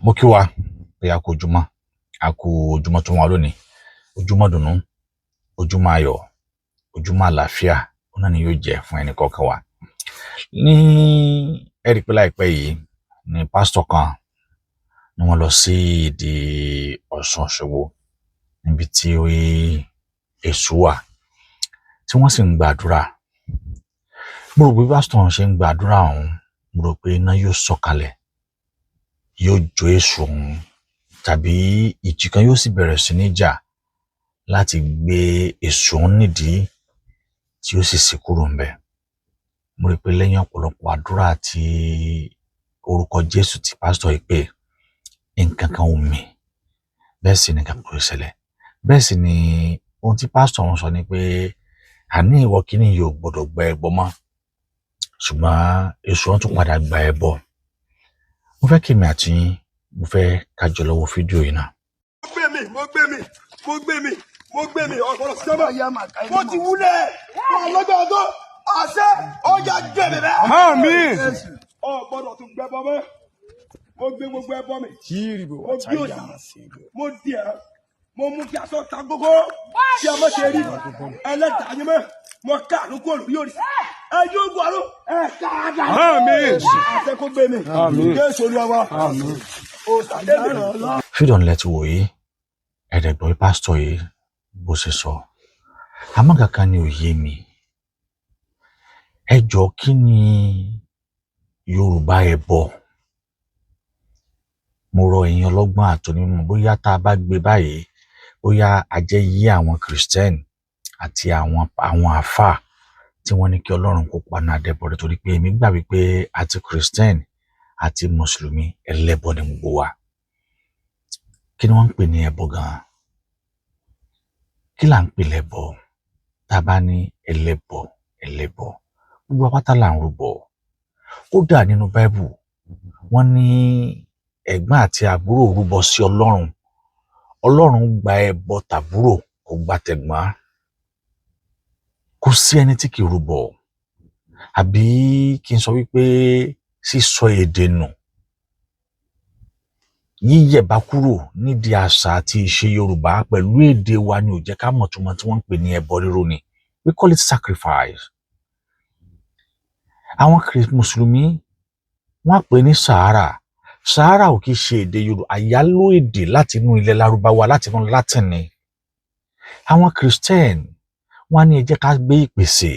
Mo kí wa pé a kú ojúmọ́, a kú ojúmọ́ tó wà lónìí, ojúmọ́ dùnú, ojúmọ́ ayọ̀, ojúmọ́ àlàáfíà òun náà ni yóò jẹ́ fún ẹnì kọ̀ọ̀kan wa. Ní ẹ rí i pé láìpẹ́ yìí ni pásítọ̀ kan ni wọ́n lọ sí ìdí Ọ̀ṣun Òṣogbo níbi tí èṣù wà, tí wọ́n sì ń gbàdúrà. Mo rò pé pásítọ̀ ṣe ń gbàdúrà ọ̀hún, mo rò pé iná yóò sọ̀kalẹ̀, yóò jó èṣù ọ̀hún, tàbí ìjì kan yóò sì bẹ̀rẹ̀ sí ní jà láti gbé èṣù ọ̀hún nídìí tí ó sì sì kúrò ńbẹ̀. Mo rí i pé lẹ́yìn ọ̀pọ̀lọpọ̀ àdúrà àti orúkọ Jésù tí pásítọ̀ yìí pè, nǹkan kan ò mì, bẹ́ẹ̀ sì ni nǹkan kan ò ṣẹlẹ̀. Bẹ́ẹ̀ sì ni ohun tí pásítọ̀ ọ̀hún sọ ni pé àní ìwọ kìíní yìí ò gbọdọ̀ gba ẹbọ mọ́, ṣùgbọ́n èṣù ọ̀hún tún padà gba ẹbọ. Mo fẹ́ kí èmi àti yín, mo fẹ́ ká jọ lọ wo fídíò yìí náà. Mo gbé mi, mo gbé mi, mo gbé mi, mo gbé mi, ọ̀pọ̀lọpọ̀ sẹ́mọ̀. Mo ti wúlẹ̀, wọn lọ́gbà tó, àṣẹ, ọjà gbé mi bẹ́ẹ̀. Àmín. Ọ gbọ́dọ̀ tún gbẹbọ mọ́. Mo gbé gbogbo ẹbọ mi. Mo gbé òsì, mo di ẹ̀, mo mú kí aṣọ ta gógó, kí a má ṣe rí ẹlẹ́dàá yín mọ́. Mo káàánú kúrò lórí òrìṣà. Ẹ yóò gbọ́ àrùn, ẹ káàdà. Àmín. Àṣẹ kó gbé mi. Àmín. Jésù Olúwa wa. Àmín. Òòṣà débi. Fídíò ńlẹ̀ ti wò yìí, ẹ̀ẹ́dẹ̀gbọ́n bí pásítọ̀ yìí bó ṣe sọ, àmọ́ kankan ni ò yé mi. Ẹ jọ, kí ni Yorùbá ẹbọ? Mo rọ ẹ̀yin ọlọ́gbọ́n àtònímọ̀, bóyá tá a bá gbé báyìí, bóyá a jẹ́ yí àwọn Christian àti àwọn àáfàá tí wọ́n ní kí Ọlọ́run kó paná adẹ́bọ rẹ̀, torí pé èmi gbà wípé àti Christian àti mùsùlùmí, ẹlẹ́bọ ni gbogbo wa. Kí ni wọ́n ń pè ní ẹbọ gan-an? Kí là ń pè lẹ́bọ? Tá a bá ní ẹlẹ́bọ, ẹlẹ́bọ, gbogbo apáta là ń rúbọ. Kódà nínú Báíbù, wọ́n ní ẹ̀gbọ́n àti àbúrò rúbọ sí Ọlọ́run. Ọlọ́run gba ẹbọ tàbúrò, kò gba tẹ̀gbọ́n. Kò sí ẹni tí kì í rúbọ. Àbí kí n sọ wípé sísọ èdè nù, yíyẹ̀bá kúrò nídìí àṣà àti ìṣe Yorùbá pẹ̀lú èdè wa ni ò jẹ́ ká mọ̀ túmọ̀ tí wọ́n ń pè ní ẹbọ rírú ni. We call it sacrifice. Àwọn mùsùlùmí, wọ́n á pè ní sàárà. Sàárà ò kì í ṣe èdè Yorùbá, àyálò èdè láti inú ilẹ̀ Lárúbáwá, láti inú Latin ni. Àwọn Christian, wọ́n á ní ẹ jẹ́ ká gbé ìpèsè.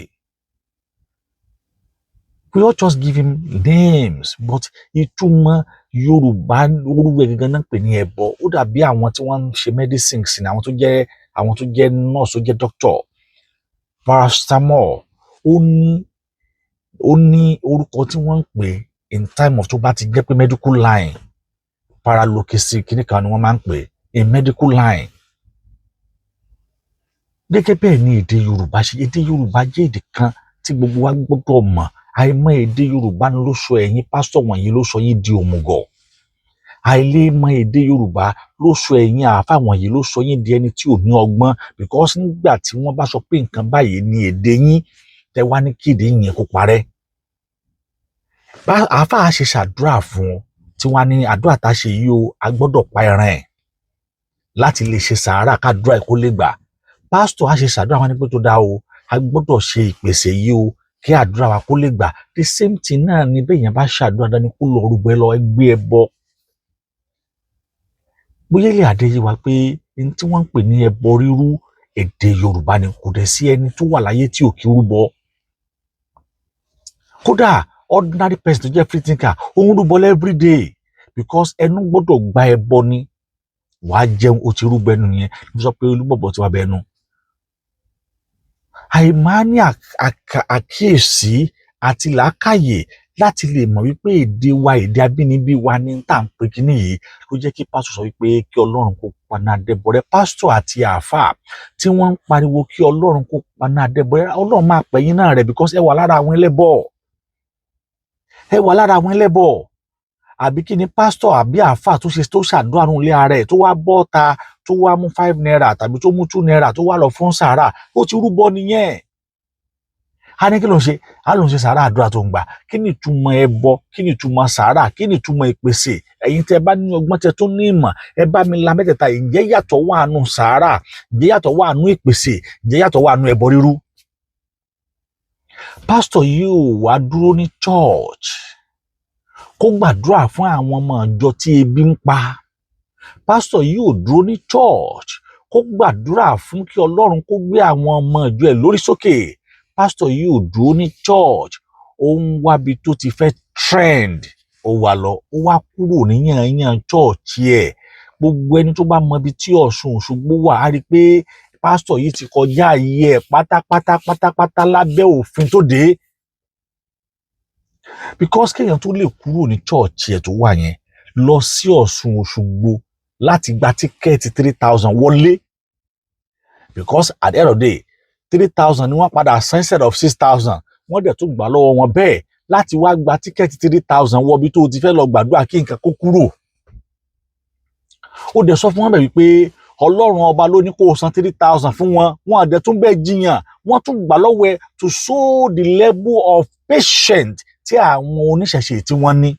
We all just give him names, but ìtumọ̀ Yorùbá orúkọ ẹ̀ gangan náà ń pè ní ẹbọ. Ó dàbí àwọn tí wọ́n ń ṣe medicine sí ni, àwọn tó jẹ́ nurse, tó jẹ́ doctor. Paracetamol, ó ní orúkọ tí wọ́n ń pè in time of tó bá ti jẹ́ pé medical line, paralokisi kìíní kan ni wọ́n máa ń pè in medical line. Gẹ́gẹ́ bẹ́ẹ̀ ni èdè Yorùbá ṣe. Èdè Yorùbá jẹ́ èdè kan tí gbogbo wa gbọ́dọ̀ mọ̀. Àìmọ̀ èdè Yorùbá ló sọ ẹ̀yin pásítọ̀ wọ̀nyí, ló sọ yín di òmùgọ̀. Àìlèmọ̀ èdè Yorùbá ló sọ ẹ̀yin àáfàá wọ̀nyí, ló sọ yín di ẹni tí ò ní ọgbọ́n, because nígbà tí wọ́n bá sọ pé nǹkan báyìí ni èdè yín, tẹ wá ní kí èdè yín kó parẹ́, bá àáfàá ṣe ṣàdúrà fún ọ tí wọ́n á ní àdúrà tá a ṣe yìí o, a gbọ́dọ̀ pa ẹran ẹ̀ láti lè ṣe sàárà kádúrà ẹ̀ kó lè gbà. Pásítọ̀ á ṣe ṣàdúrà wọn ní pé tó dáa o, a gbọ́dọ̀ ṣe ìpèsè yìí o kí àdúrà wa kó lè gbà. The same thing náà ni bẹ́ẹ̀ yẹn bá ṣàdúrà dání kó lọ rúbọ, ẹ lọ gbé ẹ bọ. Bóyá ilé adé yé wa pé ní tí wọ́n ń pè ní ẹbọ rírú, èdè Yorùbá ni. Kò dẹ̀ sí ẹni tó wà láyé tí ò kí rúbọ. Kódà ordinary person tó jẹ́ free thinker, òun rúbọ every day, because ẹnu gbọ́dọ̀ gba ẹbọ ni. Wàá jẹun, o ti rúbọ ẹnu yẹn ló sọ pé olúbọ̀bọ̀ ti wà bẹ́ẹ̀ nu. Àìmáa ní àkíyèsí àti làákàyè láti lè mọ̀ wípé èdè wa, èdè abínibí wa ní tá à ń pè kíní yìí, ló jẹ́ kí pásítọ̀ sọ wípé kí Ọlọ́run kó paná adẹ́bọrẹ́. Pásítọ̀ àti àáfàá tí wọ́n ń pariwo kí Ọlọ́run kó paná adẹ́bọrẹ́, Ọlọ́run máa pẹ̀yìn náà rẹ̀, because ẹ wà lára àwọn ẹlẹ́bọ, ẹ wà lára àwọn ẹlẹ́bọ. Àbí kí ni pásítọ̀ àbí àáfàá tó ṣe tó ṣàdúrà nù ilé ara ẹ̀, tó wá bọ́ ta, tó wá mú 5 naira tàbí tó mú 2 naira, tó wá lọ fún sàárà? Ó ti rúbọ nìyẹn. A ní kí ló ń ṣe? A ló ń ṣe sàárà, àdúrà tó ń gbà. Kí ni ìtumọ̀ ẹbọ? Kí ni ìtumọ̀ sàárà? Kí ni ìtumọ̀ ìpèsè? Ẹ̀yin tẹ́ bá ní ọgbọ́n, tẹ́ tó ní ìmọ̀, ẹ bá mi la mẹ́tẹ̀ẹ̀ta. Ǹjẹ́ yàtọ̀ wà nù sàárà? Ǹjẹ́ yàtọ̀ wà nù ìpèsè? Ǹjẹ́ yàtọ̀ wà nù ẹbọ rírú? Pásítọ̀ yìí ò wá dúró ní church kó gbàdúrà fún àwọn ọmọ ìjọ tí ebi ń pa. Pásítọ̀ yìí ò dúró ní church kó gbàdúrà fún kí Ọlọ́run kó gbé àwọn ọmọ ìjọ ẹ̀ lórí sókè. Pásítọ̀ yìí ò dúró ní church, ó ń wábi tó ti fẹ́ trend. Ó wà lọ, ó wá kúrò ní yànyàn church ẹ̀. Gbogbo ẹni tó bá mọ ibi tí Ọ̀ṣun Òṣogbo wà á rí i pé pásítọ̀ yìí ti kọjá ayé ẹ̀ pátápátá pátápátá lábẹ́ òfin tó dé, because kéèyàn tó lè kúrò ní church ẹ̀ tó wà yẹn lọ sí Ọ̀ṣun Òṣogbo láti gba ticket 3,000 wọlé, because at the end of the day, 3,000 ni wọ́n padà san instead of 6,000. Wọ́n dẹ̀ tún gbà lọ́wọ́ wọn bẹ́ẹ̀ láti wá gba ticket 3,000 wọ ibi tó o ti fẹ́ lọ gbàdúrà kí nǹkan kó kúrò. Ó dẹ̀ sọ fún wọn bẹ̀ wípé Ọlọ́run ọba ló ní kó o san 3,000 fún wọn. Wọn àdẹ̀ tún bẹ́ẹ̀ jiyàn, wọ́n tún gbà lọ́wọ́ ẹ, to show the level of patient tí àwọn oníṣẹ̀ṣe tí wọ́n ní.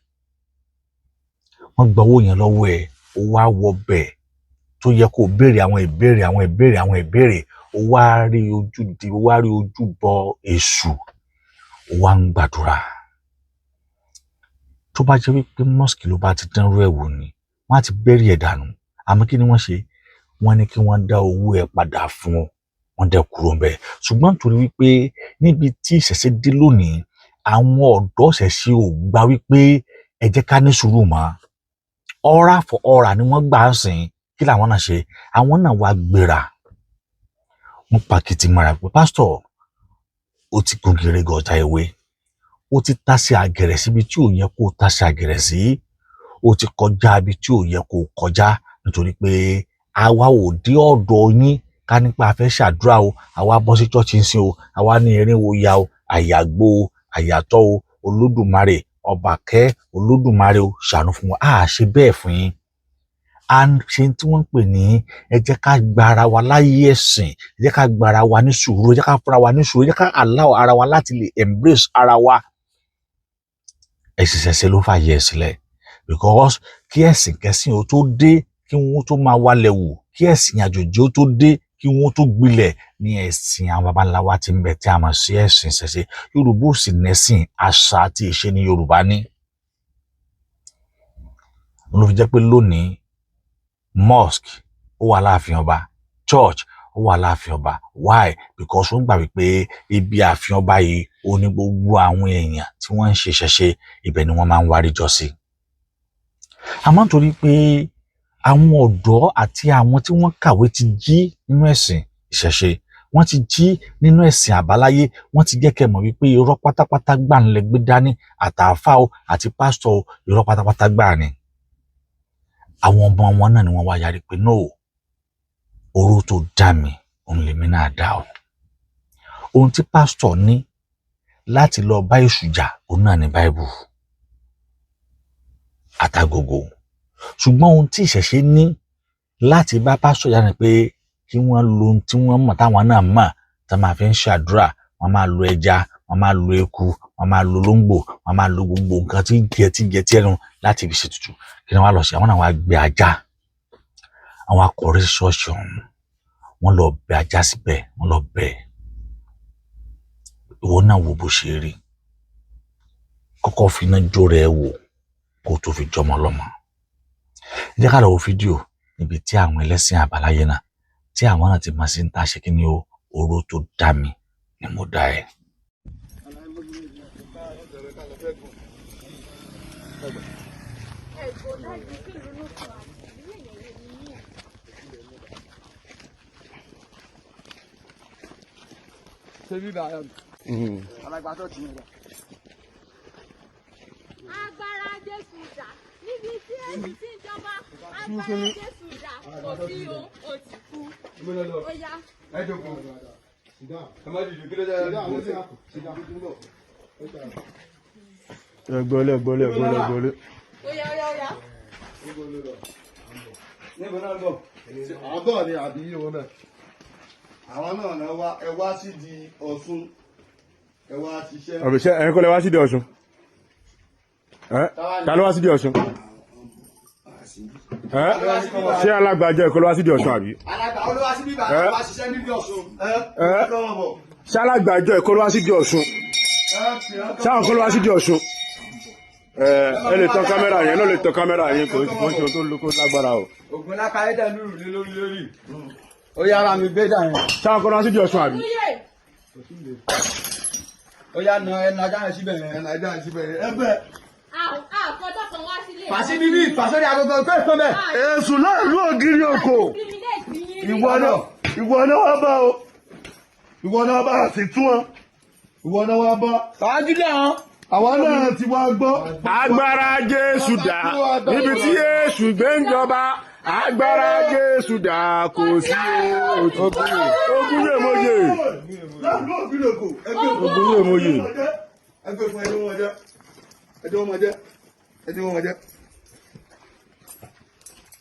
Wọ́n gba owó yẹn lọ́wọ́ ẹ̀, ó wá wọ bẹ̀ tó yẹ kó o béèrè àwọn ìbéèrè, àwọn ìbéèrè, àwọn ìbéèrè. Ó wá rí ojú di, ó wá rí ojú bọ èṣù, ó wá ń gbàdúrà. Tó bá jẹ́ wípé mosque ló bá ti dánrú ẹ̀ wò ni, wọ́n á ti bẹ́rì ẹ̀ dànù. Àmọ́ kí ni wọ́n ṣe? Wọ́n ní kí wọ́n dá owó ẹ̀ padà fún ọ, wọ́n dẹ̀ kúrò ń bẹ̀. Ṣùgbọ́n nítorí wípé níbi tí ìṣẹ̀ṣe dé lónìí, àwọn ọ̀dọ́ ìṣẹ̀ṣe ò gbà wípé ẹ jẹ́ ká ní sùúrù mọ́. Aura for aura ni wọ́n gbà ń sìn. Kí làwọn náà ṣe? Àwọn náà wá gbéra, wọ́n pàkìtì mọ́ra pé pásítọ̀, ó ti gun gèrè gọ̀ọ́ta ewé, ó ti tàsé àgẹ̀rẹ̀ síbi tí ò yẹ kó tàsé àgẹ̀rẹ̀ sí, ó ti kọjá ibi tí ò yẹ kó kọjá, nítorí pé àwa ò dé ọ̀dọ̀ yín ká nípa a fẹ́ ṣàdúrà o. Àwa bọ́ sí church ń sìn o, àwa ní irinwó ya o, àyàgbó o, àyàtọ̀ o, Olódùmarè ọba kẹ́, Olódùmarè o, ṣàánú fún wa. A ṣe bẹ́ẹ̀ fún yín. À ń ṣe tí wọ́n ń pè ní ẹ jẹ́ ká gba ara wa láyé ẹ̀sìn, ẹ jẹ́ ká gba ara wa ní sùúrù, ẹ jẹ́ ká fúnra wa ní sùúrù, ẹ jẹ́ ká allow ara wa láti lè embrace ara wa. Ẹ̀sìn ṣẹ̀ṣẹ̀ ló fàyè ẹ̀ sílẹ̀, because kí ẹ̀sìn kẹ́sìn ó tó dé, kí wọ́n tó máa wálẹ̀ wò, kí ẹ̀sìn àjòjì ó tó dé, kí wọ́n tó gbilẹ̀ ní ẹ̀sìn àwọn baba ńlá wa ti ń bẹ tí a mọ̀ sí ẹ̀sìn ìṣẹ̀ṣe. Yorùbá ò sì nẹ́sìn, àṣà àti ìṣe ní Yorùbá ní. Ló fi jẹ́ pé lónìí, mosque ó wà láàfin ọba, church ó wà láàfin ọba. Why? Because wọ́n gbà wípé ibi ààfin ọba yìí ó ní gbogbo àwọn èèyàn tí wọ́n ń ṣe ìṣẹ̀ṣe, ibẹ̀ ni wọ́n máa ń wárí jọ sí. Àmọ́ nítorí pé àwọn ọ̀dọ́ àti àwọn tí wọ́n kàwé ti jí nínú ẹ̀sìn ìṣẹ̀ṣe, wọ́n ti jí nínú ẹ̀sìn àbáláyé, wọ́n ti jẹ́ kẹ́ mọ̀ wípé irọ́ pátápátá gbà ń lẹ gbé dání, àtàáfà o àti pásítọ̀ o, irọ́ pátápátá gbà ni. Àwọn ọmọ wọn náà ni wọ́n wá yarí pé no, oró tó dá mi, òun lèmi náà dá o. Ohun tí pásítọ̀ ní láti lọ bá èṣù jà, òun náà ní Báíbù àtàgògò. Ṣùgbọ́n ohun tí ìṣẹ̀ṣe ní láti bá pásítọ̀ jà ni pé kí wọ́n lo ohun tí wọ́n mọ̀, táwọn náà mọ̀, tá máa fi ń ṣàdúrà. Wọ́n máa lo ẹja, wọ́n máa lo eku, wọ́n máa lo olóńgbò, wọ́n máa lo gbogbo nǹkan tí jẹ tí jẹ tí ẹnu láti fi ṣètùtù. Kí ni wọ́n á lọ sí? Àwọn náà wá gbé ajá, àwọn akọrí ṣọ́ọ̀ṣì ọ̀hún, wọ́n lọ bẹ ajá síbẹ̀. Wọ́n lọ bẹ. Ìwọ náà wo bó ṣe rí. Kọ́kọ́ fi iná jó rẹ̀ wò kó tó fi jọmọ lọ́mọ. Ẹ jẹ́ ká lọ wo fídíò níbi tí àwọn ẹlẹ́sìn àbáláyé náà, tí àwọn náà ti máa ṣe ń ta ṣe. Kí ni o? Oró tó dá mi ni mo dá ẹ. Agbára Jésù dà níbi tí èyí ti ń jọba. Agbára Jésù dà? Kò sí o, ó ti kú. Ó yá. Ẹ jókòó. Ẹ má dìde, kí ló dé? Ẹgbọ́lé, ẹgbọ́lé, ẹgbọ́lé, ẹgbọ́lé. Ó yá, ó yá, ó yá. Níbo náà ń bọ̀? Àbọ̀ ni àbí wọn náà, àwọn náà náà wá. Ẹ wá sí di Ọ̀ṣun. Ẹ wá ṣiṣẹ́. Ọ̀bẹ ṣe ẹ̀yin kọ́ lẹ wá sídìí Ọ̀ṣun? Ẹ́, ta ló wá sídìí Ọ̀ṣun? Ẹ́, ṣé alágbàjọ ẹ̀kọ́ ló wá sídìí Ọ̀ṣun àbí? Alàgbà olówó sí bíbá Ẹ? wá ṣiṣẹ́ níbi Ọ̀ṣun. Ẹ́, ṣé alágbàjọ ẹ̀kọ́ ló wá sídìí Ọ̀ṣun? Ṣáwọn kọ́ ló wá sídìí Ọ̀ṣun? Ẹ ẹ lè tan kámẹ́rà yẹn náà, lè tan kámẹ́rà yẹn, kò kò ń ṣe ohun tó lóko lágbára o. Ògùn lákàáyé tẹ̀ lùrù lé lórí lórí. Ó yára mi gbé dà yẹn. Ṣáwọn kọ́ ló wá sídìí Ọ̀ṣun àbí? Olúyè. Ó yá na ẹnu ajá yẹn síbẹ̀ yẹn. Ẹnu ajá yẹn síbẹ̀ yẹn. Ẹ bẹ́ẹ̀. Àkọjọ́ kan wá sílé. Fàṣí bíbí ìfàsórí agogo pé pé bẹ́ẹ̀. Èṣù láìlú ògiri òkò. Discriminate yín rí. Ìwọ náà, ìwọ náà wá bá o, ìwọ náà bá a sì tún ọ, ìwọ náà wá bá. Fàájú lé àwọn. Àwa náà ti wá gbọ́. Agbára Jésù dà níbi tí Jésù gbé ń jọba. Agbára Jésù dà, kò sí òtún. Ogun yè mòye. Láìlú ògiri òkò. Ogun yè mòye. Ẹgbẹ́ fún ẹjọ́ wọn jẹ́, ẹjọ́ wọn jẹ́, ẹjọ́ wọn jẹ́.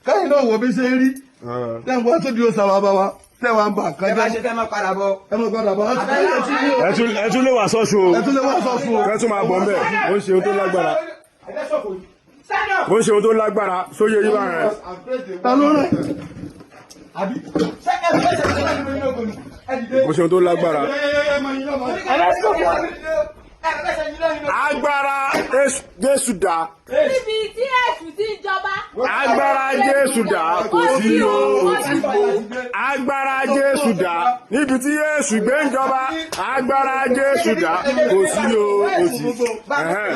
Káyìn náà wò bí ṣe ń rí tẹ́wọ́n wá tó di oṣù àwọn bàbá tẹ́wọ́n ń bà nǹkan Ẹ bá jẹ́. ṣe tẹ́ máa padà bọ̀. Ẹ mọ̀ padà bọ̀. Ẹ tún lè wà sọ́ṣun o. Ẹ tún lè wá sọ́ṣun o. Ẹ tún máa bọ̀ mbẹ́. Ó ń ṣe ohun tó lágbára. Ó ń ṣe ohun tó lágbára sóyè yíwá rẹ̀. Ta ló rẹ̀? Àbí ṣé ẹ fẹ́ ṣe ṣe láti mọ inú ògùn ni? Ẹ dìde. Ó ṣe ohun tó lágbára. Agbára Jésù dà. Níbi tí Èṣù ti ń jọba. Agbára Jésù dà, kò sí o, ó ti kú. Agbára Jésù dà níbi tí Jésù gbé ń jọba. Agbára Jésù dà, kò sí o, ó ti kú. Ẹ̀hẹ́n.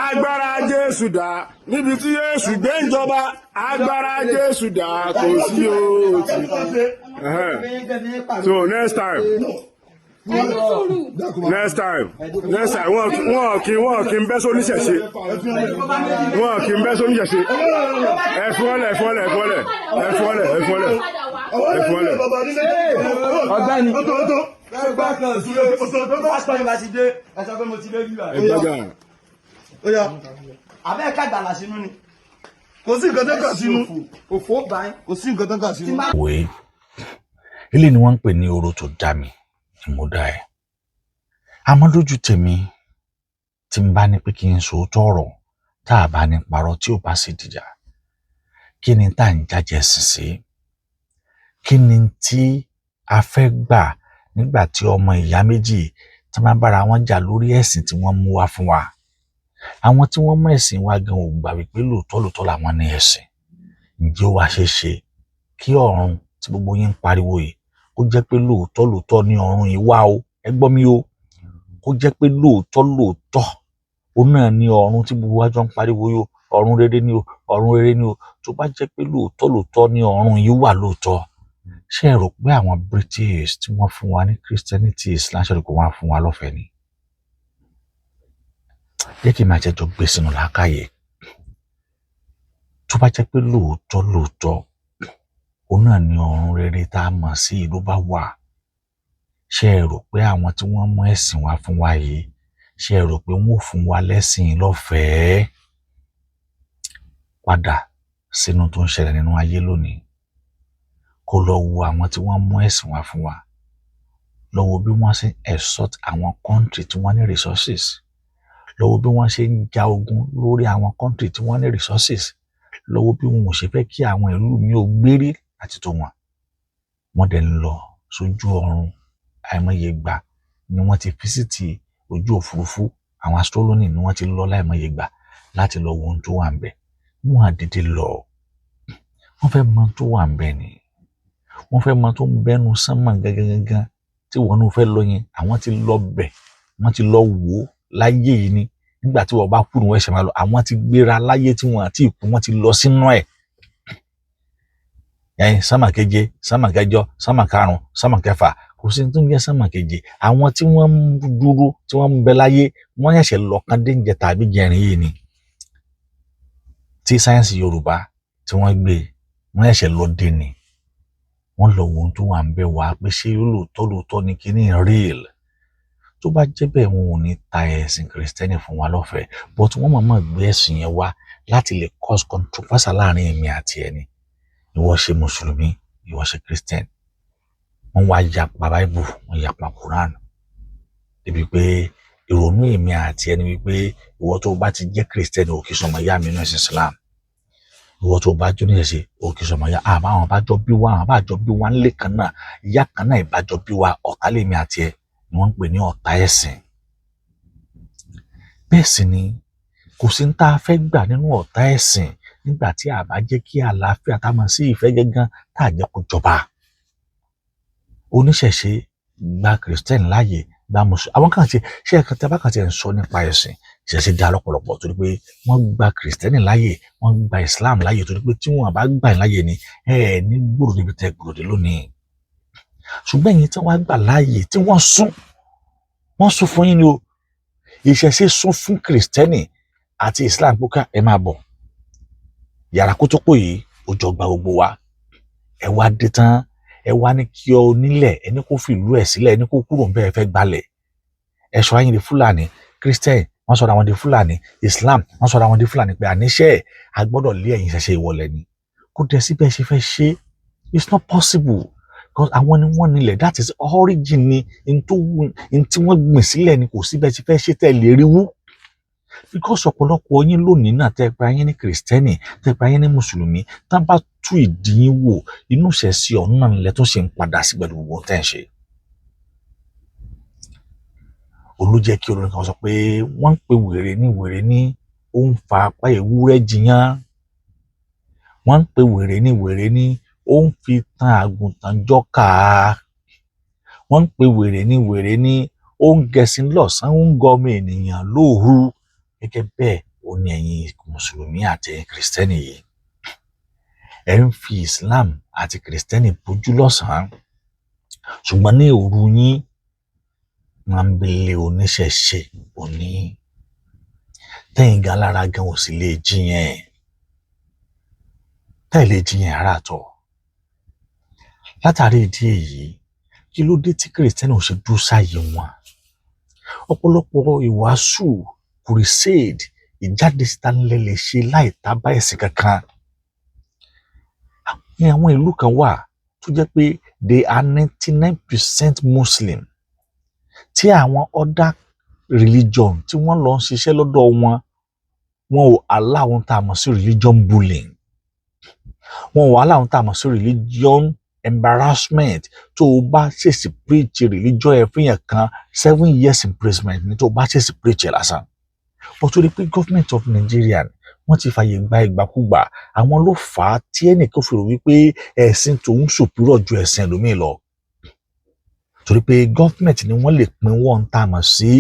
Agbára Jésù dà níbi tí Jésù gbé ń jọba. Agbára Jésù dà, kò sí o, ó ti kú. Ẹ̀hẹ́n. So next time, Ẹni sùúrù. next time, next time, wọn kì í bẹ́ sóníṣẹ̀ṣe, wọn kì í bẹ́ sóníṣẹ̀ṣe. Ẹ fọ́lẹ̀, fọ́lẹ̀, fọ́lẹ̀, ẹ fọ́lẹ̀, ẹ fọ́lẹ̀, ẹ fọ́lẹ̀. Ọ̀gbẹ́ni. Ó tó, ó tó. Pásítọ̀ yìí bá ti dé, ẹ sọ pé mo ti dé bíbá. Ẹ gbọ́dọ̀. Ó yá. Abẹ́ ká gbàlà sínú ni. Kò sí nǹkan tó kà sínú. Òfò bá yín. Kò sí nǹkan tó kà sínú. Wòye ilé ni wọ́n ń pè ní oró tó dá mi ni mo dá ẹ. Àmọ́ lójú tèmi, tí n bá ní pé kí n sòótọ́ ọ̀rọ̀, tá a bá ní parọ́, tí ò bá sì dìjà, kí ni tá à ń jájẹ sìn sí? Kí ni tí a fẹ́ gbà nígbà tí ọmọ ìyá méjì tí wọ́n bára wọn jà lórí ẹ̀sìn tí wọ́n mú wá fún wa? Àwọn tí wọ́n mú ẹ̀sìn wa gan ò gbà wípé lóòótọ́ lóòótọ́ làwọn ní ẹ̀sìn. Ǹjẹ́ ó wá ṣeé ṣe kí ọ̀run tí gbogbo yín ń pariwo yìí, kó jẹ́ pé lóòótọ́ lóòótọ́ ní ọ̀run yìí wá o? Ẹ gbọ́ mi o. Kó jẹ́ pé lóòótọ́ lóòótọ́ ó náà ní ọ̀run tí gbogbo wa jọ ń pariwo yìí o, ọ̀run rere ni o, ọ̀run rere ni o. Tó bá jẹ́ pé lóòótọ́ lóòótọ́ ní ọ̀run yìí wà lóòótọ́, ṣé ẹ rò pé àwọn British tí wọ́n fún wa ní Christianity, Islam, ṣe rò pé wọ́n á fún wa lọ́fẹ̀ẹ́ ni? Jẹ́ kí n máa jẹ́jọ́ gbé sínú làákàyè. Tó bá jẹ́ pé lóòótọ́ lóòótọ́ òun náà ní ọ̀run rere tá a mọ̀ sí ìlú bá wà, ṣé ẹ rò pé àwọn tí wọ́n mú ẹ̀sìn wá fún wa yìí, ṣé ẹ rò pé wọ́n ò fún wa lẹ́sìn lọ́fẹ̀ẹ́? Padà sínú tó ń ṣẹlẹ̀ nínú ayé lónìí, kó lọ wo àwọn tí wọ́n mú ẹ̀sìn wá fún wa, lọ wo bí wọ́n ṣe ń extort àwọn country tí wọ́n ní resources, lọ wo bí wọ́n ṣe ń ja ogun lórí àwọn country tí wọ́n ní resources, lọ wo bí wọn ò ṣe fẹ́ kí àwọn ìlú mi ò gbérí àti tó wọn. Wọ́n dẹ̀ ń lọ sójú ọ̀run. Àìmọye ìgbà ni wọ́n ti visit ojú òfurufú. Àwọn astronomy ni wọ́n ti lọ láìmọye ìgbà láti lọ wo ohun tó wà ńbẹ̀. Wọ́n á dédé lọ, wọ́n fẹ́ mọ ohun tó wà ńbẹ̀ ni. Wọ́n fẹ́ mọ tó ń bẹ́nu sánmọ̀ gangan gangan tí wọ́n náà fẹ́ lọ yẹn. Àwọn ti lọ bẹ̀, wọ́n ti lọ wò ó láyé yìí ni. Nígbà tí wọ́n bá kú ni wọ́n ṣẹ̀ máa lọ. Àwọn ti gbéra láyé tí wọ́n àti ìkú, wọ́n ti lọ sínú ẹ̀. Ẹyin sánmà keje, sánmà kẹjọ, sánmà karùn, sánmà kẹfà, kò sí ní tó ń jẹ́ sánmà keje. Àwọn tí wọ́n ń dúró, tí wọ́n ń bẹ láyé, wọ́n ṣẹ̀ṣẹ̀ lọ kán dé ń tàbí jẹrin yìí ni. Tí sáyẹ́ǹsì Yorùbá tí wọ́n gbé, wọ́n ṣẹ̀ṣẹ̀ lọ dé ni. Wọ́n lọ wo ohun tó wà ń bẹ wá pé ṣé lóòótọ́ lóòótọ́ ni kíní real. Tó bá jẹ́ bẹ́ẹ̀, wọn ò ní ta ẹ̀sìn Kìrìsìtẹ́nì fún wa lọ́fẹ̀ẹ́, but wọ́n mọ̀ọ́mọ̀ gbé ẹ̀sìn yẹn wá láti lè cause controversy láàrin èmi àti ẹni. Ìwọ ṣe mùsùlùmí, ìwọ ṣe Christian, wọ́n wá yapa Bible, wọ́n yapa Quran. Débi pé ìrònú èmi àti ẹni wípé ìwọ tó bá ti jẹ́ Kristẹni, ò kì í sọmọ ìyá mi nínú ẹ̀sìn Islam. Ìwọ tó bá jó níṣẹ̀ṣe, ò kì í sọmọ ìyá. Àmọ́ àwọn bá jọ bí wa, àwọn bá jọ bí wa ńlé kan náà, ìyá kan náà ìbájọ bí wa, ọ̀tá lèmi àti ẹ ni wọ́n ń pè ní ọ̀tá ẹ̀sìn. Bẹ́ẹ̀ sì ni kò sí ní tá a fẹ́ gbà nínú ọ̀tá ẹ̀sìn nígbà tí a bá jẹ́ kí àlàáfíà tá a mọ̀ sí ìfẹ́ gangan tá a jẹ́ kó jọba. Oníṣẹ̀ṣe gba Kìrìsìtẹ́nì láàyè, gba Mùsùlùmí. Àwọn kan ti ṣé ẹ̀kan tí a bá kàn ti ń sọ nípa ẹ̀sìn, ìṣẹ̀ṣe dá lọ́pọ̀lọpọ̀ torí pé wọ́n gba Kìrìsìtẹ́nì láàyè, wọ́n gba Islam láàyè, torí pé tí wọ́n bá gbà yín láàyè ni ẹ ní gbòòrò níbi tẹ́ gbòòrò dé lónìí. Ṣùgbọ́n ẹ̀yin tí wọ́n gbà láàyè, tí wọ́n sún fún yín ni o. Ìṣẹ̀ṣe sún fún Kìrìsìtẹ́nì àti Islam pé ẹ máa bọ̀ yàrá kótópò yìí, ó jọ gba gbogbo wa. Ẹ wá dé tán, ẹ wá ní kí ọ onílẹ̀, ẹni kó fi ìlú ẹ̀ sílẹ̀, ẹni kó kúrò ń bẹ́ẹ̀, fẹ́ gbalẹ̀. Ẹ sọ ayé di Fúlàní. Christian, wọ́n sọ̀rọ̀ àwọn di Fúlàní. Islam, wọ́n sọ̀rọ̀ àwọn di Fúlàní pé àníṣe a gbọ́dọ̀ lé ẹ̀yin ṣẹ̀ṣẹ̀ ìwọlẹ̀ ni. Kó dẹ̀ síbẹ̀ ṣe fẹ́ ṣe, it's not possible because àwọn ni wọ́n nílẹ̀. That is origin ni n tó wù n tí wọ́n gbìn sílẹ̀ ni. Kò síbẹ̀ ṣe fẹ́ ṣe tẹ̀ lè rí wú because ọ̀pọ̀lọpọ̀ yín lónìí náà tẹ́ pé ayé ní Kìrìsìtẹ́nì, tẹ́ pé ayé ní Mùsùlùmí, tá bá tú ìdí yín wò, inú ìṣẹ̀ṣe ọ̀hún náà nílẹ̀ tó ṣe ń padà sí pẹ̀lú gbogbo tẹ́ ń ṣe. Olú jẹ́ kí olórin kan sọ pé wọ́n ń pe wèrè ní wèrè ní ó ń fa apá ewúrẹ́ jiyàn, wọ́n ń pe wèrè ní wèrè ní ó ń fi tan àgùntàn jọ́kà, wọ́n ń pe wèrè ní wèrè ní ó ń gẹṣin lọ́sàn-án, ó ń gọmọ ènìyàn lóru. Gẹ́gẹ́ bẹ́ẹ̀ ó ní ẹ̀yin Mùsùlùmí àti ẹ̀yin Kìrìsìtẹ́nì yìí, ẹ̀ ń fi Islam àti Kìrìsìtẹ́nì bójú lọ́sàn-án, ṣùgbọ́n ní òru yín, wọ́n ń belé oníṣẹ̀ṣe òní tẹ́yìn gan lára gan ò sì lè jiyàn, tẹ́ ẹ̀ lè jiyàn rárá àtọ̀. Látàrí ìdí èyí, kí ló dé tí Kìrìsìtẹ́nì ò ṣe dúró sáàyè wọn? Ọ̀pọ̀lọpọ̀ ìwàásù, crusade, ìjáde síta ńlẹ̀ lè ṣe láì tábà ẹ̀sìn kankan. Ní àwọn ìlú kan wà tó jẹ́ pé they are 99% Muslim, tí àwọn other religion tí wọ́n lọ ń ṣiṣẹ́ lọ́dọ̀ wọn, wọn ò allow ohun tá a mọ̀ sí religion bullying, wọn ò allow ohun tá a mọ̀ sí religion embarrassment. Tó o bá ṣèṣì preach religion ẹ fún yẹn kan, 7 years imprisonment ni tó o bá ṣèṣì preach ẹ lásán. But torí pé government of Nigeria, wọ́n ti fàyè gba ìgbàkúgbà, àwọn ló fà á tí ẹnìkan fi rò wípé ẹ̀sìn tòun superior ju ẹ̀sìn ẹlòmíì lọ, torí pé government ni wọ́n lè pín wọ́n tá a mọ̀ sí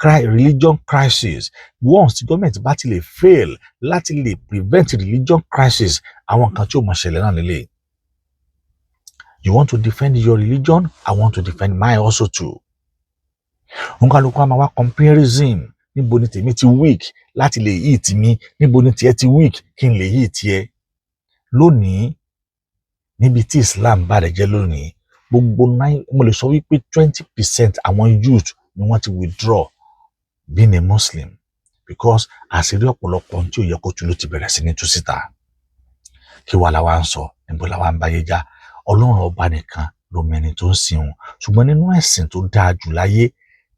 religion crisis. Once tí government bá ti lè fail láti lè prevent religion crisis, àwọn nǹkan tí ó mọ̀ ṣẹlẹ̀ náà lélẹ̀. You want to defend your religion, I want to defend mine also too. Òǹkàlùkù a máa wá comparison: níbo ni tèmi ti weak láti lè hit mi? Níbo ni tiẹ̀ ti weak kí n lè hit tiẹ̀? Lónìí, níbi tí Islam bá rẹ̀ jẹ́ lónìí, gbogbo nine, mo lè sọ wípé 20% àwọn youth ni wọ́n ti withdraw being a Muslim because àṣírí ọ̀pọ̀lọpọ̀ tí ò yẹ kó tú ló ti bẹ̀rẹ̀ sí ní tú síta. Kí wàá la wá ń sọ? Níbo la wá ń báyé já? Ọlọ́run Ọba nìkan ló mẹni tó ń sìn òun. Ṣùgbọ́n nínú ẹ̀sìn tó dáa jù láyé,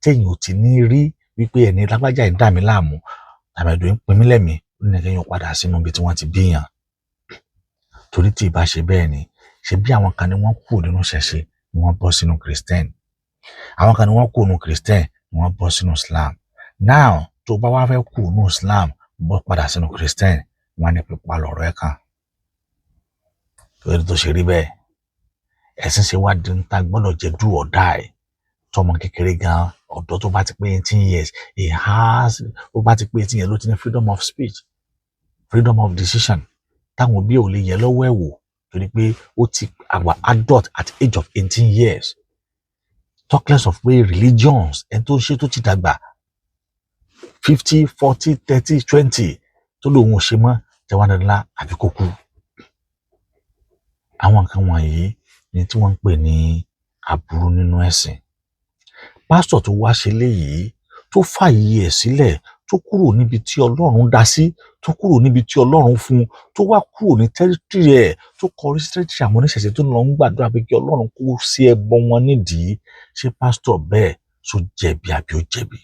téèyàn ò ti ní rí wípé ẹni lágbájá ń dà mí láàmú, tàmẹ̀dò ń pin mí lẹ́mìí, ó ní kéèyàn padà sínú ibi tí wọ́n ti bíyàn, torí tí ìbá ṣe bẹ́ẹ̀ ni, ṣe bí àwọn kan ni wọ́n kú nínú ṣẹ̀ṣe ni wọ́n bọ́ sínú Christian, àwọn kan ni wọ́n kú nínú Christian ni wọ́n bọ́ sínú Islam. Now, tó bá wá fẹ́ kú nínú Islam bọ́ padà sínú Christian, wọ́n á ní pípa lọ̀rọ̀ ẹ̀ kan. Torí tó ṣe rí bẹ́ẹ̀, ẹ̀sìn ṣe wá di ń ta gbọ́dọ̀ jẹ́ do or die. Tọmọ kékeré gan, ọ̀dọ́ tó bá ti pé 18 years, he has, ó bá ti pé 18 years ló ti ní freedom of speech, freedom of decision, táwọn òbí ò lè yẹ lọ́wọ́ ẹ̀ wò, torí pé ó ti our adult at age of 18 years. Talk less of pé religions, ẹni tó ń ṣe tó ti dàgbà, 50, 40, 30, 20, tó lóun ò ṣe mọ́, tẹwàá dandan àbí kó kú. Àwọn nǹkan wọ̀nyí ni tí wọ́n ń pè ní aburú nínú ẹ̀sìn. Pásítọ̀ tó wá ṣe léyìí, tó fààyè ẹ̀ sílẹ̀, tó kúrò níbi tí Ọlọ́run dá sí, tó kúrò níbi tí Ọlọ́run fún un, tó wá kúrò ní territory ẹ̀, tó kọrí sí territory àwọn oníṣẹ̀ṣe, tó lọ ń gbàdúrà pé kí Ọlọ́run kó sí ẹbọ wọn nídìí, ṣé pásítọ̀ bẹ́ẹ̀ Ṣó jẹ̀bi àbí ó jẹ̀bi?